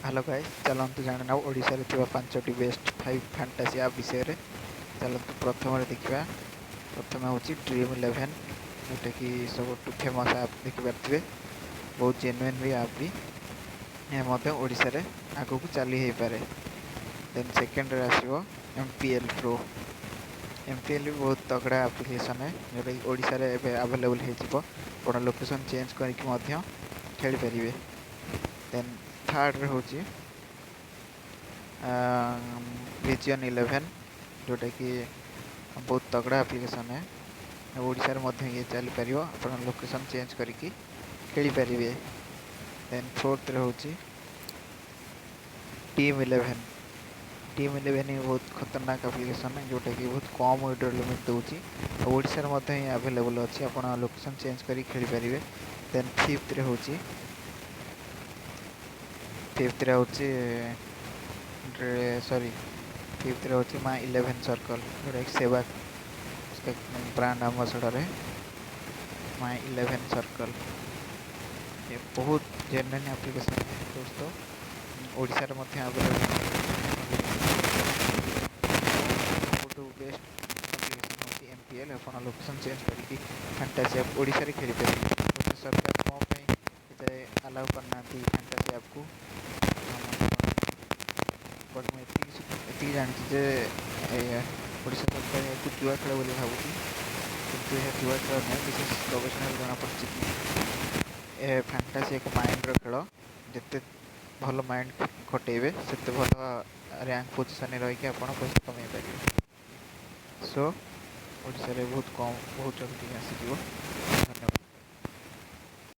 Hello guys, ଚାଲନ୍ତୁ ଜାଣିନେବା ଓଡ଼ିଶାରେ ଥିବା ପାଞ୍ଚଟି ବେଷ୍ଟ ଫାଇଭ୍ ଫାଣ୍ଟାସି ଆପ୍ ବିଷୟରେ। ଚାଲନ୍ତୁ ପ୍ରଥମରେ ଦେଖିବା। ପ୍ରଥମେ ହେଉଛି ଡ୍ରିମ୍ ଇଲେଭେନ୍, ଯେଉଁଟାକି ସବୁଠୁ ଫେମସ୍ ଆପ୍। ଦେଖିପାରୁଥିବେ, ବହୁତ ଜେନୁଇନ୍ ବି ଆପ୍ ବି। ଏହା ମଧ୍ୟ ଓଡ଼ିଶାରେ ଆଗକୁ ଚାଲି ହେଇପାରେ। ଦେନ୍ ସେକେଣ୍ଡରେ ଆସିବ M P L pro. M P L ବି ବହୁତ ତଗଡ଼ା ଆପ୍ଲିକେସନ୍ ଯେଉଁଟାକି ଓଡ଼ିଶାରେ ଏବେ ଆଭେଲେବୁଲ୍ ହେଇଯିବ। ଆପଣ ଲୋକେସନ୍ ଚେଞ୍ଜ କରିକି ମଧ୍ୟ ଖେଳିପାରିବେ। ଦେନ୍ ଥାର୍ଡ଼ରେ ହେଉଛି ଭିଜନ୍ ଇଲେଭେନ୍, ଯେଉଁଟାକି ବହୁତ ତଗଡ଼ା ଆପ୍ଲିକେସନ୍। ଓଡ଼ିଶାରେ ମଧ୍ୟ ଇଏ ଚାଲିପାରିବ। ଆପଣ ଲୋକେସନ୍ ଚେଞ୍ଜ କରିକି ଖେଳିପାରିବେ। ଦେନ୍ ଫୋର୍ଥରେ ହେଉଛି ଟିମ୍ ଇଲେଭେନ୍। ଟିମ୍ ଇଲେଭେନ୍ ବି ବହୁତ ଖତରନାକ ଆପ୍ଲିକେସନ୍, ଯେଉଁଟାକି ବହୁତ କମ୍ ୱିଡ୍ରୋ ଲିମିଟ୍ ଦେଉଛି ଆଉ ଓଡ଼ିଶାରେ ମଧ୍ୟ ହିଁ ଆଭେଲେବୁଲ୍ ଅଛି। ଆପଣ ଲୋକେସନ୍ ଚେଞ୍ଜ କରିକି ଖେଳିପାରିବେ। ଦେନ୍ ଫିଫ୍ଥରେ ହେଉଛି, ସରି, ଫିଫ୍ଥରେ ହେଉଛି ମାଇ ଇଲେଭେନ୍ ସର୍କଲ୍, ଯେଉଁଟାକି ସେବା ବ୍ରାଣ୍ଡ ଆମ୍ବାସଡ଼ର है। माई इलेवन सर्कल ये बहुत जेन्युइन एप्लीकेशन है दोस्तों। ଓଡ଼ିଶାରେ ମଧ୍ୟ ଆଭେଲେବୁଲ୍। ସବୁଠୁ ବେଷ୍ଟ ଆପ୍ଲିକେସନ୍ ହେଉଛି ଏମ୍ ପି ଏଲ୍। ଆପଣ ଲୋକେସନ୍ ଚେଞ୍ଜ କରିକି ଫାଣ୍ଟାସି ଆପ୍ ଓଡ଼ିଶାରେ ଖେଳିପାରିବେ। ଓଡ଼ିଶା ସରକାର କ'ଣ ପାଇଁ ଏଯାଏ ଆଲାଉ କରିନାହାନ୍ତି ଫାଣ୍ଟାସି ଆପ୍କୁ? ବଟ୍ ମୁଁ ଏତିକି ଏତିକି ଜାଣିଛି ଯେ ଓଡ଼ିଶା ସରକାର ଏହାକୁ ଜୁଆ ଖେଳ ବୋଲି ଭାବୁଛି, କିନ୍ତୁ ଏହା ଜୁଆ ଖେଳ ନୁହେଁ। ବିଶେଷ ଗବେଷଣାରୁ ଜଣାପଡ଼ିଛି କି ଏ ଫାଣ୍ଟାସି ଏକ ମାଇଣ୍ଡର ଖେଳ। ଯେତେ ଭଲ ମାଇଣ୍ଡ ଖଟେଇବେ, ସେତେ ଭଲ ର୍ୟାଙ୍କ ପୋଜିସନରେ ରହିକି ଆପଣ ପଇସା କମେଇ ପାରିବେ। ସୋ ଓଡ଼ିଶାରେ ବହୁତ କମ୍, ବହୁତ ଜଲ୍ଦି ଆସିଯିବ।